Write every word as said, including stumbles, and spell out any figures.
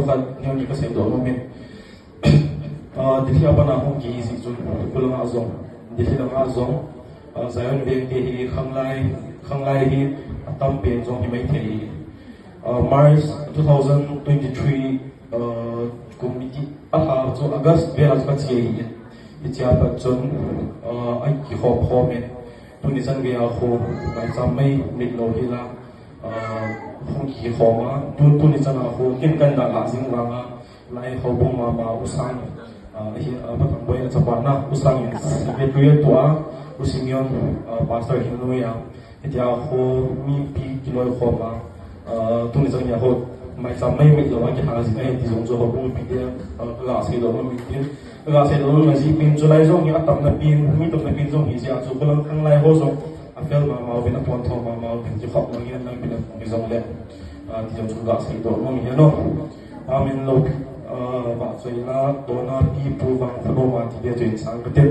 Khat neo ni kasei doh nom in. Ah, Delhi a pat a hung kihi jeh chun, khulang a jong, Delhi lang a jong, ah, Zion Veng te hi khanglai, khanglai hi atam pen jong hi mai thei. Ah, March two thousand twenty-three, ah, kum ni ti a lha chu August vel a chu kache ahi. Hiche a pat chun, ah, akikhom khom in. Tuni chan gei a khu maicham mai mit lou hi la, ah, hung kikhom a. Tu, tuni chan a khu kin kan da la jing vang a. Lai houbung mama U Sang, ah, hi, ah, Pathangboi a chapa na, U Sang in secretary a tua, U Simeon, ah, pastor hin nui a. Hitia khu mipi kiloikhom a, ah, tuni chan gei a khu maicham mai mit lou a kihal jing ahi ti jong chu houbung mipi te, ah, ka ga sei doh nom in tin. Ka ga sei doh nom in jeh pin July jong hi atamna pin, mi tamna pin jong hi jeh a chu khulang khanglai ho jong afel mama uvin, apontho mama uvin, kikhop lang in lang pin a jong le, ah, ti jong chu ka ga sei doh nom in ahi. Amen lo, ah, vahchoina, dona, pi, pu, vang, khunom a ti te chu in sang kate.